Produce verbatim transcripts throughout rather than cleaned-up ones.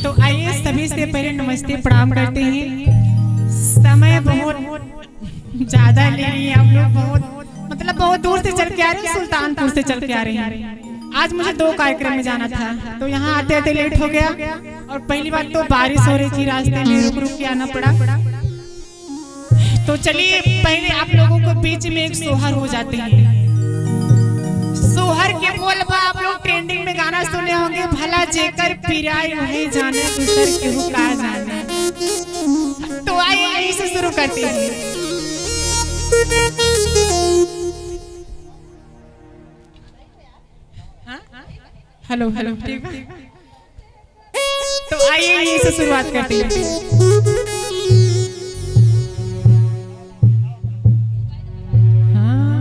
तो आइए, सभी से पहले नमस्ते, प्रणाम करते हैं। समय बहुत ज्यादा ले रही हैं आप लोग, बहुत, मतलब, बहुत दूर से चल के आ रहे हैं, सुल्तानपुर से चल के आ रहे हैं। आज मुझे दो कार्यक्रम में जाना था, तो यहाँ आते आते लेट हो गया। और पहली बात तो बारिश हो रही थी, रास्ते में रुक रुक के आना पड़ा। तो चलिए, पहले आप लोगों को बीच में एक सोहर हो जाते हैं। सोहर के बोल बा, आप लोग ट्रेंडिंग में गाना सुने होंगे, "भला जेकर पिराई वही जाने, दूसर केहू का जाने।" तो आइए, यहीं से शुरू करते हैं। हाँ? हेलो, हेलो, ठीक बा? तो आइए, यहीं से शुरुआत करते हैं। हाँ।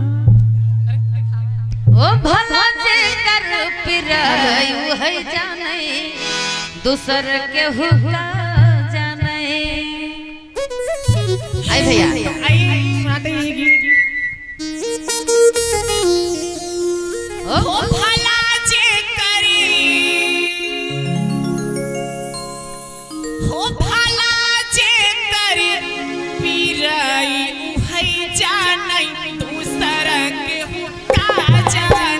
ओ भला जेकर पिराई उहै जानै, दूसर केहू का जानै। आई भैया। आई, सुनाते हैं ये गीत। ओ भला जे करी, हो भला जे करी, पिराई उहै जानै, दूसर केहू का जानै।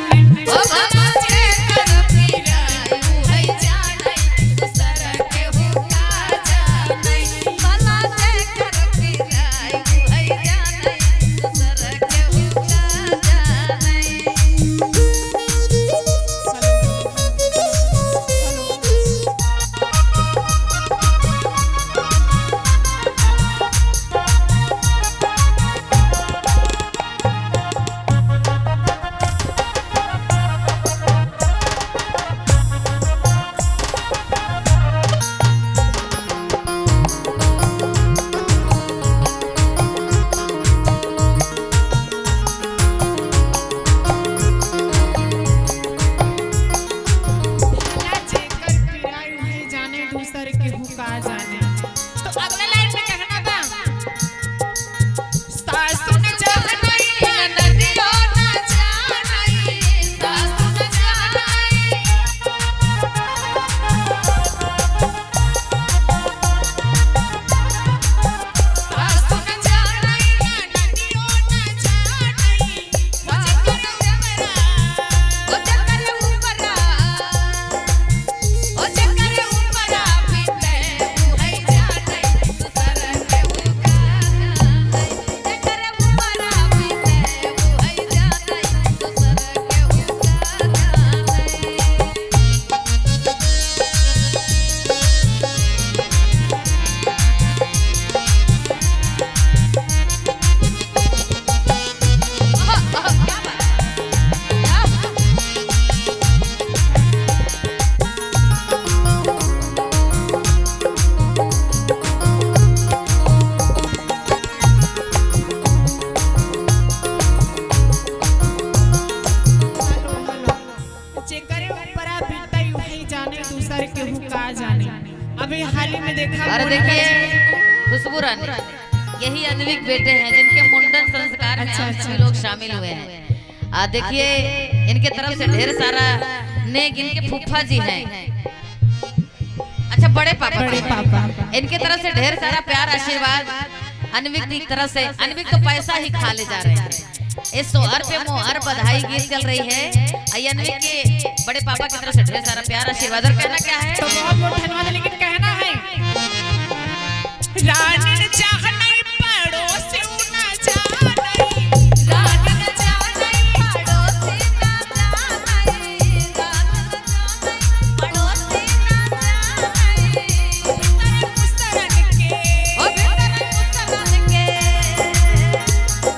ओ भला जे कर पिराई उहै जानै, दूसर केहू का जानै। भला जे कर पिराई उहै जानै, दूसर केहू का जानै। भला जेकर पिराई उहै जानै, दूसर केहू का जानै। तो अगला लाइन में कहना बा, सासु न जानै, ननदियो न जानै, सासु न जानै। जेकरे ऊपरा बीतई उहै जानै, दूसर केहू का जानै। अभी हाल ही में देखा अरे मोनिका देखिए, जी। खुशबू रानी, यही अन्वी के बेटे हैं जिनके मुंडन संस्कार में अच्छा, हम अच्छा, सभी लोग अच्छा। शामिल हुए हैं। आ, देखिए, इनके तरफ से ढेर सारा नेग, इनके फूफा जी हैं। अच्छा, बड़े पापा। बड़े पापा। इनके तरफ से ढेर सारा प्यार, आशीर्वाद। अन्वी की तरफ से, अन्वी तो पैसा ही खा ले जा रहे हैं। इस सोहर पे मोहर बधाई गीत चल रही है। आ, अन्वी के बड़े पापा की तरफ से ढेर सारा प्यार, आशीर्वाद। और कहना क्या है? तो बहुत बहुत धन्यवाद, लेकिन कहना है, रानी न चाहना पड़ोसी ना जानै, रानी न चाहना पड़ोसी ना जानै, रानी न जानै पड़ोसी ना जानै। भीतर मुसरन के, ओ भीतर मुसरन के,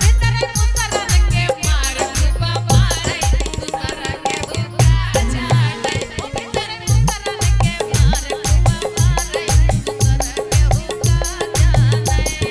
भीतर मुसरन के मार बा मारै, दूसर केहू का जानै।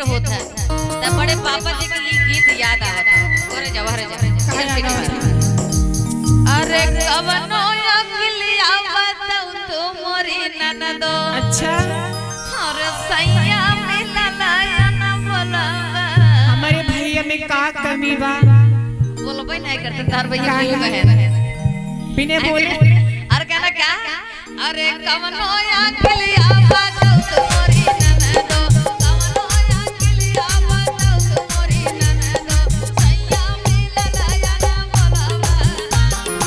होत है, त बड़े पापा जी के ई गीत याद आवत है। अरे जवाहर जवाहर। काहे याद आवत है? अरे कवनो अकिलिया बताऊ तू मोरी ननदो। अच्छा। अरे सैया मिलल आया ना बोलबा। हमरे भैया में का कमी बा? बोलबे नहीं करते, तार भैया काहे? बोलबे है। बिना अरे, बोले। अरे कहना क्या? अरे कवनो अकिलिया बताऊ तू मोरी ननदो, कवनो अकिलिया बताऊ तू मोरी ननदो, सैया मिलल आया ना बोलबा।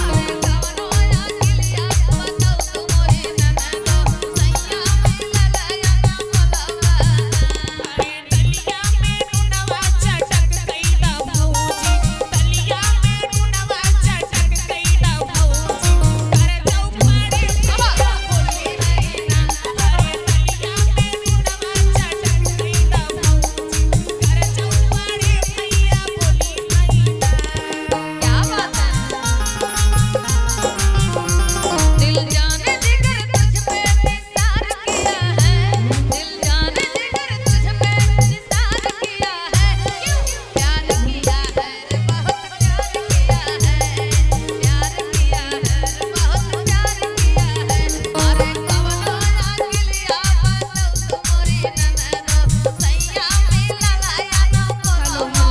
अरे कवनो अकिलिया बताऊ तू मोरी ननदो, सैया मिलल आया ना बोलबा। अरे तलिया में नूनवा चटक कइदा भौजी, तलिया में नूनवा चटक कइदा भौजी, कर जाऊ पारे भैया बोली है ना। अरे तलिया में नूनवा चटक कइदा भौजी, कर जाऊ पारे भैया बोली है ना। क्या बात है। दिल जाने जिगर तुझ पे निसार किया है, दिल जाने जिगर तुझ पे निसार किया है, क्यों प्यार किया है रे, बहुत प्यार किया है, प्यार किया है रे, बहुत प्यार किया है। अरे कवनो अकिलिया बताऊ तू मोरी ननदो, सैया मिलल आया ना बोलबा।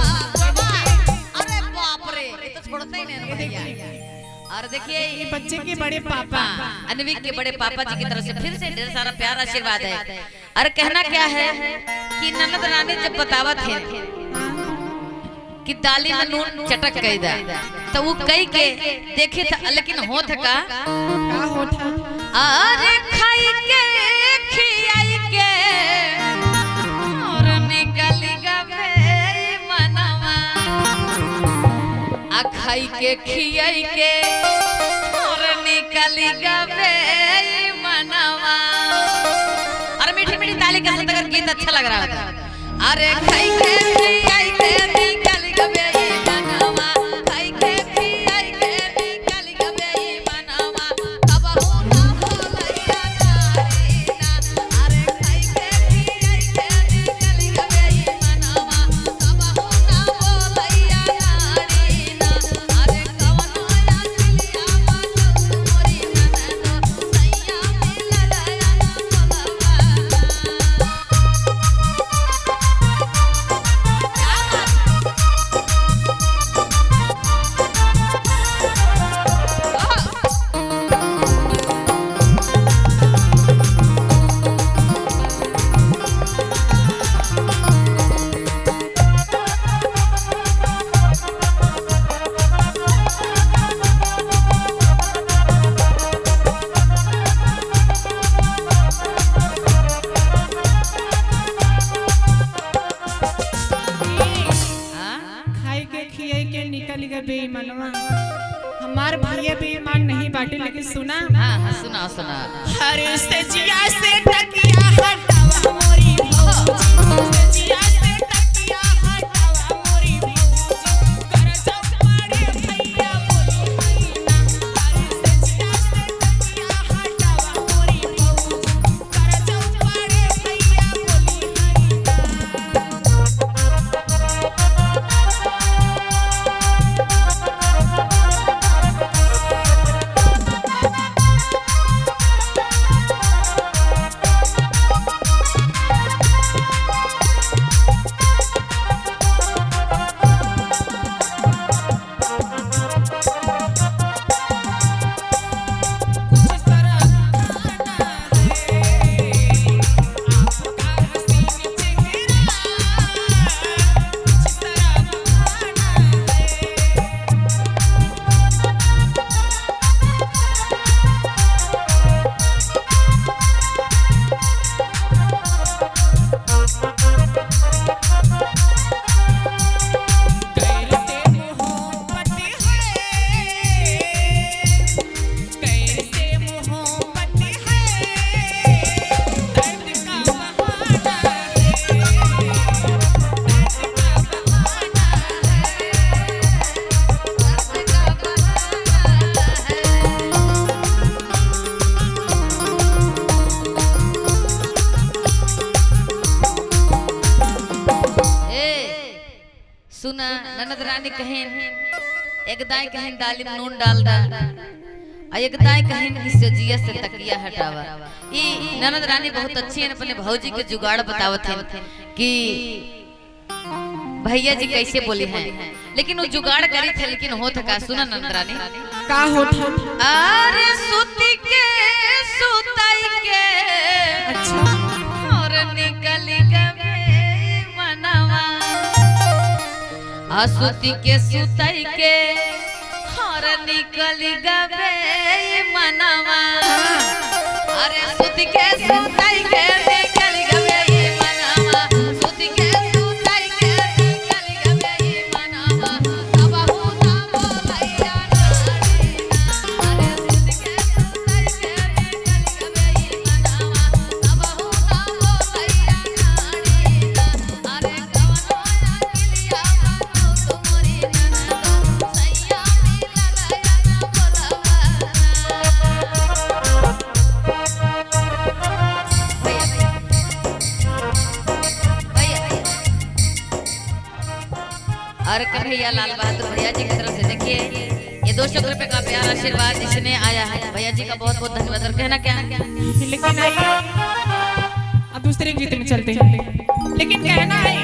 अरे बाप रे, ये तो छोड़ते ही नहीं भैया। और देखिए, ये बच्चे के बड़े पापा, हाँ, अनविक के बड़े पापा जी की तरफ से फिर से ढेर सारा प्यार आशीर्वाद है। और कहना क्या है कि ननद रानी जब बतावत है कि दाली में नून चटक कइदा, तो वो कई के देखे था, लेकिन होत का? का होत है? अरे खाई के खियाई के और निकल गवे मनवा। आ खाई के खियाई के और निकल गवे मनवा। और मीठी मीठी ताली के साथ अगर गीत अच्छा लग रहा हो तो। अरे खाई के खियाई के निकल गवे मनवा, खाई के खियाई के निकल गवे मनवा, कबहू ना बोलैया नारी ना। अरे खाई के खियाई के निकल गवे मनवा, कबहू ना बोलैया नारी ना। अरे कवनो अकिलिया बताऊ तू मोरी ननदो, सैया मिलल आया ना बोलबा। हाँ? खाई के खियाई के निकल गए बेईमानवा। हमार भैया बेईमान नहीं बाटे, लेकिन सुना। हाँ, हाँ, सुना, सुना। हर से जिया से तकिया हटावा मोरी भौजी, से जिया से तकिया हटावा मोरी भौजी, कर जाऊ पारे भैया बोली है ना। हर से जिया से तकिया हटावा मोरी भौजी, कर जाऊ पारे भैया बोली है ना। ननद रानी कहिन, एक दाई कहिन दाली में नून डाल दा, आ एक दाई कहिन कि सजिया से तकिया हटावा। ई ननद रानी बहुत अच्छी है, अपने भौजी के जुगाड़ बतावत है कि भैया जी कैसे बोली हैं, लेकिन वो जुगाड़ करी थे, लेकिन होत का, सुना ननद रानी। का होत है? अरे सुती के सुताई के अच्छा। और निकल गवे मनवा। आ सुती के सुताई के और निकल गवे मनवा। अरे सुती के सुताई के निकल गवे मनवा। सुती के सुताई के निकल गवे मनवा। तब हुना बोलैया नारी ना। अरे सुती के सुताई के निकल गवे मनवा। तब हुना बोलैया नारी ना। और कन्हैया लाल बहादुर भैया जी की तरफ से देखिए, ये दो सौ रुपए का प्यारा आशीर्वाद जिसने आया है, भैया जी का बहुत बहुत धन्यवाद। और कहना क्या है? लेकिन आइए, अब दूसरे गीत में चलते हैं। लेकिन कहना है,